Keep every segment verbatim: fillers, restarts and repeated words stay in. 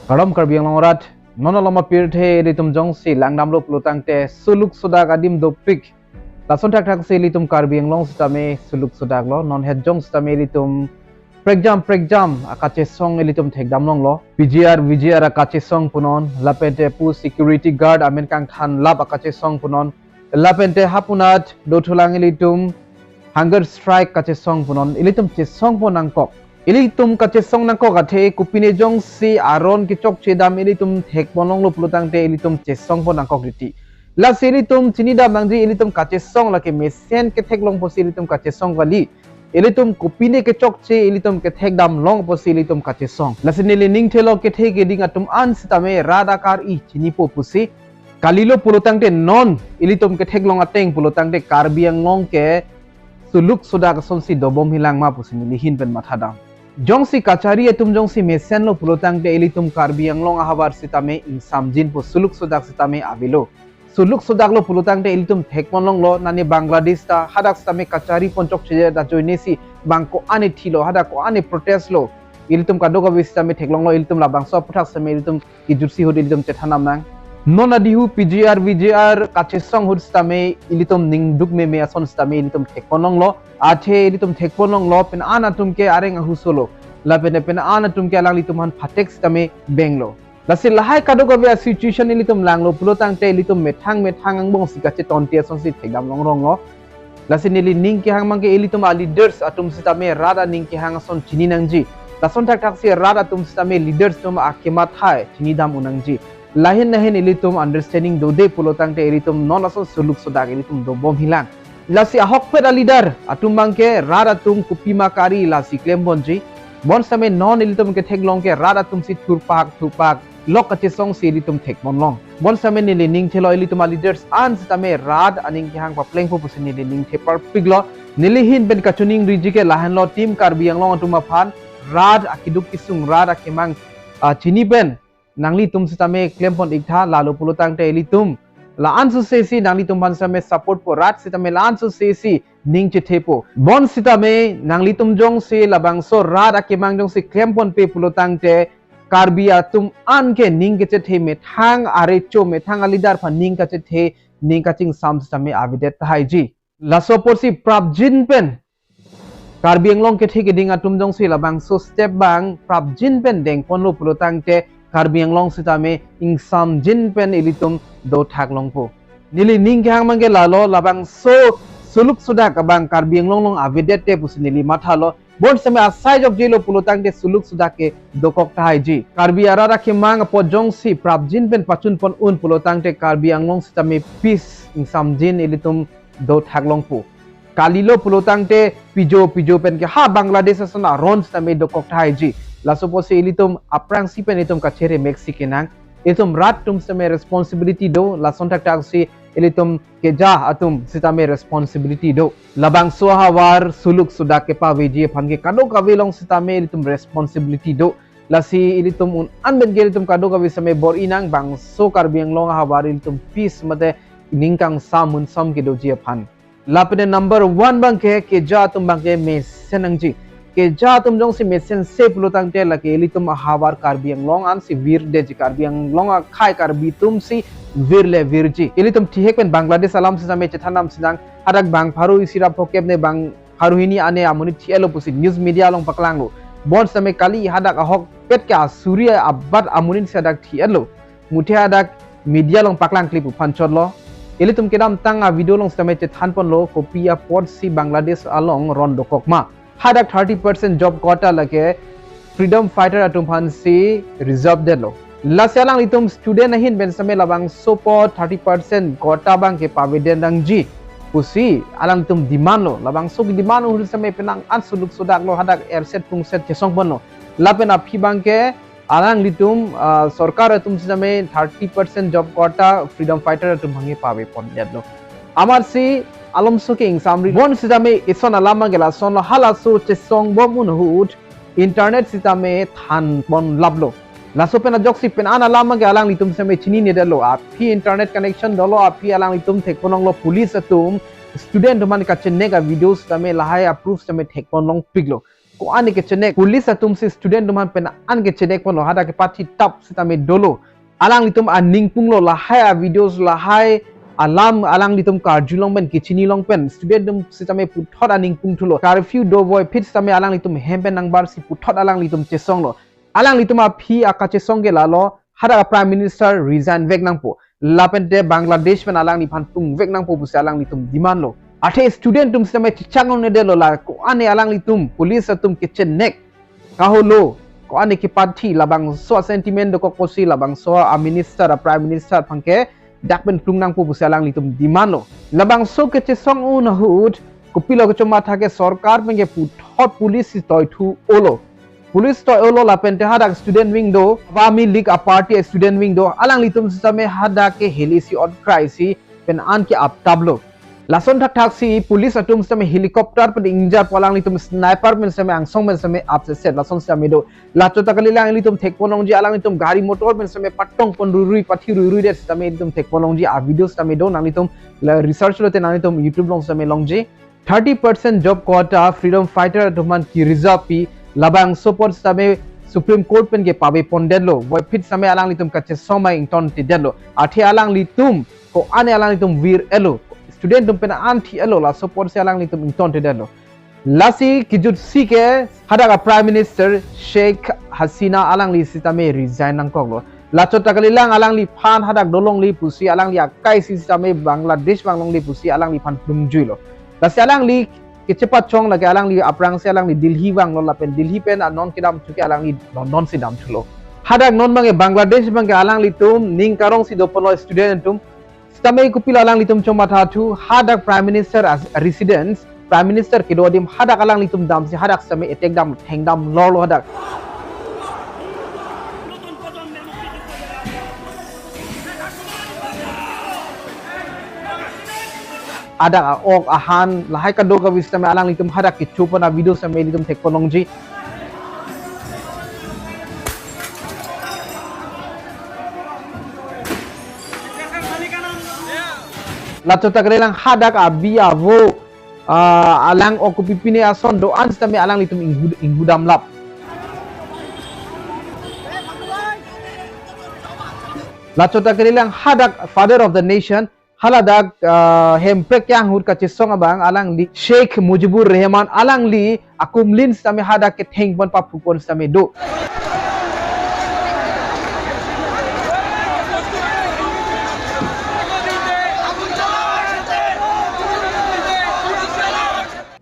Kardom Karbi Anglong arat, non alom apirthe ilitum jongsi langdamlo pulotangte suluk sudak adim dopik. Lason thakthaksi ilitum Karbi Anglong sitame suluk sudaklo, non het jong sitame ilitum prekjam prekjam akachesong ilitum thekdamlonglo. P G R, V G R akachesong punon, lapente pu security guard amen kangthan lap akachesong punon, lapente hapunat dothulang ilitum hunger strike kachesong punon, ilitum chesongpon nangkok. Ilitum kachesong nangkok athe kopine jongsi aron kechokche dam ilitum thekponlonglo pulotangte ilitum chesongpon nangkok titi. Lasi ilitum chinidam nangji, ilitum kachesong lake mesen ketheklong apotsi ilitum kachesong kali. Ilitum kopine kechokche ilitum kethekdamlong apotsi ilitum kachesong. Lasi neli ningthelo kethe keding atum an sitame rat akar-i chinipo pusi. Kalilo pulotangte non ilitum ketheklong ateng pulotangte Karbi Anglong ke suluk sudak asonsi dobom hilangma pusi neli ahin pen mathadam. Jongsi kachari atum jongsi mesenlo pulotangte ilitum Karbi Anglong ahavar sitame ingsamjinpo, suluk sudak sitame avelo. Suluk sudaklo pulotangte ilitum thekponlonglo, nani Bangladesh ta hadak sitame kachari ponchok cheje ta ajoinesi bang ko-an ethilo, hadak ko-an eprotest lo. Ilitum kadokave sitame theklonglo, ilitum labangso aphuthak sitame ilitum kijutsi ahut ilitum chethan damnang. Non adihu P G R, V G R kachesong ahut sitame ilitum ningduk meme ason sitame ilitum thekponlonglo. Athe ilitum thekponlonglo, pen-an atum ke areng ahusolo. Lapente pen-an atum ke alanglitum aphan phatek sitame benglo. Lasi lahai kadokave a-situation ilitum langlo pulotangte ilitum methang methang angbongsi kachetonti asonsi thekdamlongronglo. Lasi neli ning kehang abangke ilitum a-leaders atum sitame rat aning kehang ason chini nangji. Lason thakthaksi rat atum sitame leaders atum akemathai chinidam un nangji. Lahin lahin ilitum understanding dode pulotangte ilitum non ason suluk sudak ilitum dobom hilang. Lasi ahokpet a-leader atum abangke rat atum kopima kari lasi klemponji. Bonsitame non ilitum ketheklong ke rat atumsi thurpak thurpak lok kachesongsi ilitum thekponlong. Bonsitame neli ningthelo ilitum a-leaders an sitame rat aning kehang paplengpo pusi neli ningthe parpiklo. Neli ahin pen kachiningriji ke lahenlo, Team Karbi Anglong atum aphan rat akeduk kesung, rat akemang, ah, chini pen nanglitum sitame klempon iktha, lalo pulotangte ilitum la-an sosesi nanglitum aphan sitame supportpo, rat sitame la-an sosesi ning chethepo. Bonsitame nanglitum jongsi labangso rat akemang jongsi klemponpe pulotangte Karbi atum an ke ning kachethe, methang arecho, methang a-leader aphan ning kachethe, ning kachingsam sitame avedet tahaiji. Laso apotsi prapjin pen Karbi Anglong kethe keding atum jongsi labangso step abang prapjin pen dengponlo pulotangte Karbi Anglong sitame ingsamjin pen ilitum dothaklongpo. Neli ning kehang abangke lalo, labangso suluk sudak abang Karbi Anglong along avedette pusi neli mathalo. Bonsitame asai jokjelo pulotangte suluk sudak ke dokok tahaiji. Karbi arat akemang apot jongsi prapjin pen pachunpon un pulotangte Karbi Anglong sitame peace, ingsamjin ilitum dothaklongpo. Kalilo pulotangte pijo pijo pen ke ha Bangladesh ason aron sitame dokok tahaiji. Laso apotsi ilitum aphrangsi pen ilitum kachere meksi kenang. Ilitum rat atum sitame responsibility do, lason thakthaksi ilitum keja atum sitame responsibility do. Labangso ahavar suluk sudak kepaveji aphan ke kadokave along sitame ilitum responsibility do. Lasi ilitum un an pen ke ilitum kadokave sitame bor-i nang, bangso Karbi Anglong ahavar ilitum peace mate ning kangsam munsam kedoji aphan. Lapente number one abangke keja atum abangke mesen nangji. Keja atum jongsi mesense pulotangte lake ilitum ahavar Karbi Anglong ansi virdetji, Karbi Anglong akhei Karbi atumsi virle virji. Ilitum thihek pen Bangladesh alam sitame chethan damsinang, hadak bang pharo isi ra phokep ne bang pharo hini ane amonit thi-etlo pusi news media along paklanglo. Bonsitame kali, hadak ahokpet ke asuri abat amonit si hadak thi-etlo. Muthe hadak media along paklang clip aphan chotlo. Ilitum kedamtang a-video along sitame chethanponlo kopi apotsi Bangladesh along ron dokokma. Hadak thirty percent job quota lake freedom fighter atum aphansi reserve detlo. Lasi alanglitum student ahin pen sitame labangso apot thirty percent quota abangke pavedet nangji pusi alanglitum demand lo. Labangso demand ahut sitame penang an suluk sudaklo, hadak erset pungset chesongponlo. Lapen aphi abangke alanglitum, ah, sorkar atum sitame thirty percent job quota freedom fighter atum aphan ke pavepondetlo. Amatsi alomso ke ingsamri. Bonsitame ison alam abangke lasonlo, halaso chesongbom un ahut internet sitame thanpon laplo. Laso pen ajoksi pen an alam abangke alanglitum sitame chininedetlo. Aphi internet connection dolo, aphi alanglitum thekponlonglo, police atum student atum aphan kachenek a-video sitame lahai a-proof sitame thekponlongpiklo. ko-an kechenek, police atum si student atum aphan pen an kechenek ponlo, hadak kepathi tap sitame dolo. Alanglitum aningpung lo, lahai a videos, lahai alam alanglitum karjulong pen, kachini long pen, student atum sitame puthot aningpung thulo. Curfew do voiphit sitame alanglitum hem pen nangbar si puthot alanglitum chesonglo. Alanglitum aphi akachesong ke lalo, hadak Prime Minister resign vek nangpo, lapente Bangladesh pen alangliphan tung vek nangpo pusi alanglitum demand lo. Athe student atum sitame chechak longle detlo, la ko-an alanglitum police atum kechenek kaholo, ko-an kepathi, labangso a sentiment dokok pusi labangso a minister, a prime minister aphan ke dak pen plung nangpo pusi alanglitum demand lo. Labangso kechesong un ahut kopilo kechomatha ke, sorkar pen ke puthot police si toithu olo. Police toi olo, lapente hadak student wing do, Awami League a party student wing do, alanglitum sitame hadak ke heli si on krai si pen an ke aptap lo. Lason thakthak si police atum sitame helicopter pen ingjar po, alanglitum sniper pen sitame angsong pen sitame apseset, lason sitame do. Lachot ta kalilang, ilitum thek ponlongji, alanglitum gari motor pen sitame patong pon ruirui, pathi ruirui det sitame ilitum thek ponlongji, a video sitame do, nanglitum la research lote nanglitum YouTube along sitame longji. Thirty percent job quota freedom fighter atum aphan ke-reserve pi, labangso apot sitame Supreme Court pen ke pave pondetlo. Voiphit sitame alanglitum kachesong ma ingtontedetlo. Athe alanglitum ko-an alanglitum vir-etlo, student atum pen an thi-etlo, laso apot si alanglitum ingtontedetlo. Lasi kejut si ke hadak a Prime Minister Sheikh Hasina alangli sitame resign nangkoklo. Lachot ta kalilang, alangliphan hadak dolongle pusi, alangli akai si sitame Bangladesh vanglongle pusi alangliphan plungjuilo. Lasi alangli kechepachong lake alangli aphrangsi alangli Delhi vanglo, lapen Delhi pen anon kedam thuke alangli London si damthulo. Hadak non abangke Bangladesh abangke alanglitum ning karong si doponlo student atum. Sitame kopilo alanglitum chomathathu, hadak Prime Minister as residence, Prime Minister kedo adim hadak alanglitum damsi hadak sitame attack dam, thengdam lorlo hadak. Hadak a-ok ahan lahai kadokave sitame alanglitum hadak kecho pon a video sitame ilitum thek ponlongji. Lachot ta kalilang, hadak abi avo, ah, alang ok kopipine ason do-an sitame alanglitum inghu, inghu damlap. Lachot ta kalilang, hadak Father of the Nation, haladak, ah, Hemprek ke-anghut kachesong abang alangli Sheikh Mujibur Rahman alangli akumlin sitame hadak ketheng pon paphu pon sitame do.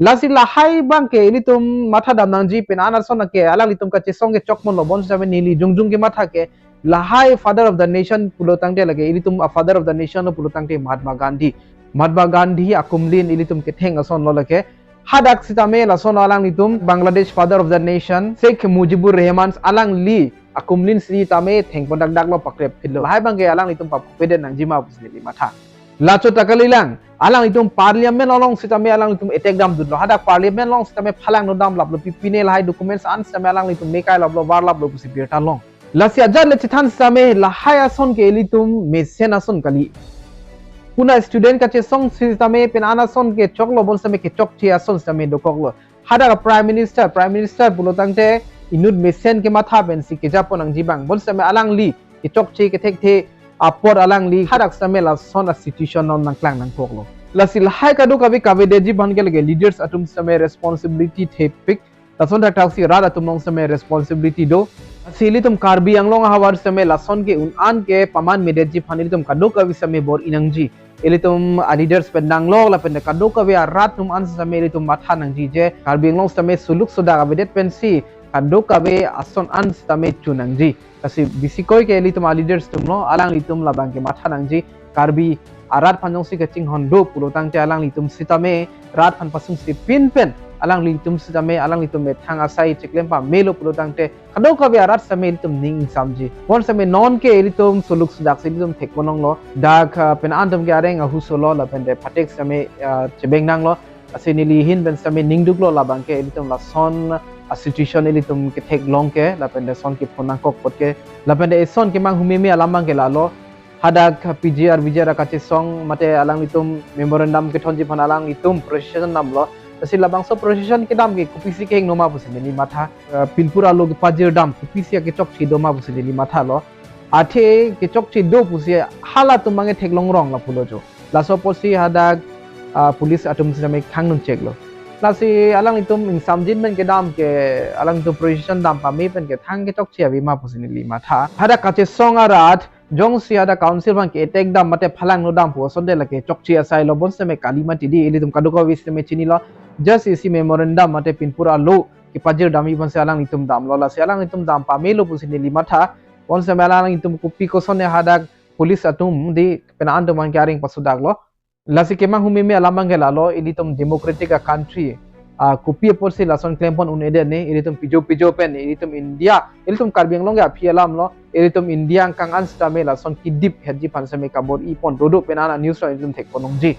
Lasi lahai abangke ilitum matha dam nangji, pen an ason ke alanglitum kachesong ke chokmonlo, bonsitame neli jongjong kematha ke lahai Father of the Nation pulo tangte lake ilitum a Father of the Nation lo pulo tangte Mahatma Gandhi. Mahatma Gandhi akumlin ilitum ketheng ason lo lake. Hadak sitame lason alanglitum Bangladesh Father of the Nation Sheikh Mujibur Rahman alangli akumlin sitame theng pon dakdak lo, pakrep phitlo. Lahai abangke alanglitum paphu pede nangji ma pusi neli matha. Lachot ta kalilang, alanglitum Parliament along sitame alanglitum attack damdunlo. Hadak Parliament along sitame phalang no damlaplo, pipine lahai documents an sitame alanglitum mekai laplo, varlaplo pusi birta long. Lasi ajat le chethan sitame lahai ason ke ilitum mesen ason kali. Puna student kachesong sitame pen an ason ke choklo, bonsitame kechokche ason sitame dokoklo. Hadak a Prime Minister, Prime Minister pulo tangte inut mesen kematha pensi keja pon nangji abang, bonsitame alangli kechokche kethekthe apot alangli hadak sitame lason a situation non nangklang nangkoklo. Lasi lahai kadokave kavedetji abangke lake leaders atum sitame responsibility thepik. Lason thakthak si rat atum along sitame responsibility do. Si ilitum Karbi Anglong ahavar sitame lason ke un-an ke paman medetji aphan ilitum kadokave sitame bor-i nangji. Ilitum a leaders pen danglok lapen kadokave a rat atum an sitame ilitum matha nangji je Karbi Anglong sitame suluk sudak avedet pensi kadokave ason an sitame cho nangji. Lasi bisikoi ke ilitum a leaders atum lo, alanglitum labangke matha nangji. Karbi arat aphan jongsi kachinghon do pulo tangte alanglitum sitame rat aphan pasungse pin pen alanglitum sitame alanglitum methang asai chiklem pamelo pulo tangte kadokave arat sitame ilitum ning ingsamji. Bonsitame non ke ilitum suluk sudak si ilitum thek ponlonglo. Dak, ah, pen an atum ke areng ahuso lo lapente phatek sitame, ah, chebeng nanglo. Lasi neli ahin pen sitame ningduklo, labangke ilitum lason a situation ilitum ketheklong ke lapente lason kephonangkok apot ke lapente eson kemang humeme alam abangke lalo. Hadak P G R V G R akachesong mate alanglitum memorandum kethonji aphan alanglitum procession damlo. Lasi labangso procession kedam ke kopisi kehingno ma pusi neli matha. Eh, pinpur alo kepajir dam kopisi akechokche do ma pusi neli mathalo. Athe kechokche do pusi halatum abang theklong rong lapulo jo. Laso apotsi hadak, ah, police atum sitame khang nung cheklo. Lasi alanglitum ingsamjin pen kedam ke, alanglitum procession dam pame pen ke thang kechokche ave ma pusi neli matha. Hadak kachesong arat jongsi hadak council abang ke attack dam mate phalang no dam pu asonte lake chokche asailo, bonsitame kali mati di, ilitum kadokave sitame chinilo. Just isi memorandum mate pinpur alo kepajir dam-i ponsi alanglitum damlo, lasi alanglitum dam pamelo pusi neli matha. Bonsitame alanglitum kopi kosonne hadak police atum di penang an atum abang ke areng pasudaklo. Lasi kemang humeme alam abang ke lalo, ilitum democratic a country. Ah, kopi apotsi lason klempon un-edet ne, ilitum pijo pijo pen, ilitum India, ilitum Karbi Anglong ke aphi alamlo, ilitum India angkang an sitame lason kedip hetji aphan sitame kabor-i pon dodo penang an a-news lo ilitum thekpon longji.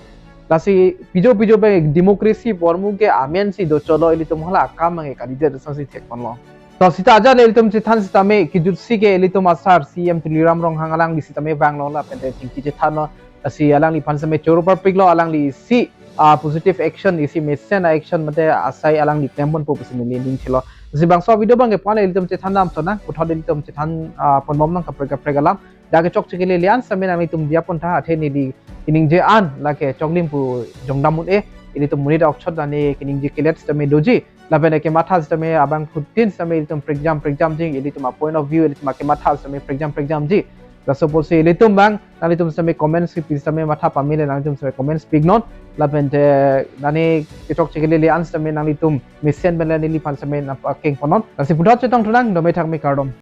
Lasi pijo pijo pen democracy pormu ke amen si do cholo, ilitum hala akam abang ke kalidet asonsi thekpon long. To sita ajat le ilitum chethan sitame kijutsi ke ilitum asar C M Tuliram Ronghang alangli sitame vanglo lapen te chingki chethanlo. Lasi alangliphan sitame choro parpiklo, alangli isi, ah, positive action, isi mesen a-action mate asai alangli klemponpo pusi neli ning chelo. Lasi bangso video abang ke pale ilitum chethan dam chonang, puthot ilitum chethan, ah, ponbom nang kaprek kaprek alam. Dak kechokche kelele an sitame nanglitum diya pontha, athe neli iningje an lake choklim pu jongdam un-e, ilitum monit aokchot dane keningje kelet sitame doji. Lapen kematha sitame abangphutin sitame ilitum prekjam prekjamji, ilitum a-point of view, ilitum akematha sitame prekjam prekjamji. Laso apotsi ilitum abang, nanglitum sitame comments kipi sitame matha pamele nanglitum sitame comments piknon. Lapen te dane kechokche kelele an sitame nanglitum mesen pen le neliphan sitame nangpakeng ponnon. Lasi puthot chetong thunang, dome thakme kardom.